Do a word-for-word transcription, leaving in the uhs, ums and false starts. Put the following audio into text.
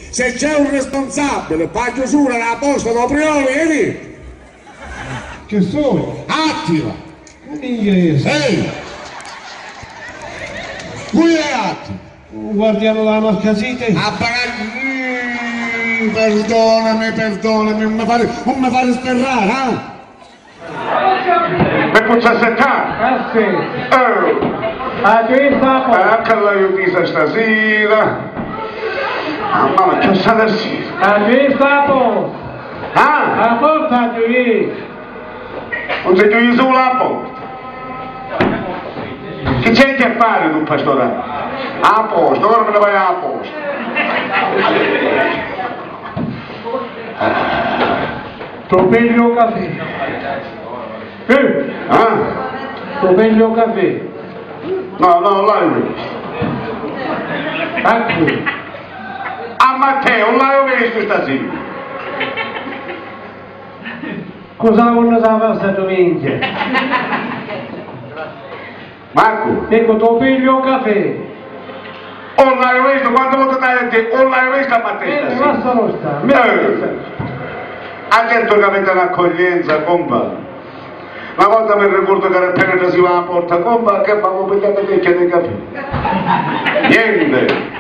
Se c'è un responsabile pâ chiusura dâ posta dô Prioli, eni! Chi sugnu? Attila! Chi è? Ehi! Cu è Attila? U guardianu dâ Marcasiti? A bagagli... Mm, perdonami, perdonami, nun mi fari, nun mi fari stirrari, ah! Mi puzza a settari! Ah, sì! Oh! Ah, tu sta a posta! Eh, che l'haiu tisa stasira! Mamma mia, che sarà sira! Ah, tu sta a posta! Ah! A posta tu! Nun si chiude sulu a porta! Chi c'hai a che fari tu, pastorale? A posta, ora mi ne vaiu a posta! Tu pigli u cafè. Eh? Ah? Tu pigli u cafè. No, no, l'haiu vistu. Eccu. A Matteu, l'haiu vistu stasira. Cosa vuoi sapere sta domenica? Marcu. Dicu, tu pigli u cafè. O l'haiu vistu, quanti voti t'haiu a diri, o l'haiu vistu a Matteu stasira? Lassalu stari, mi... Eh. A certu ca aviti n'accoglienza, compa. Na vota mi ricordu ca era appena trasiva a porta, compa, che avemu pigghiatu a vecchia di cafè. Niente.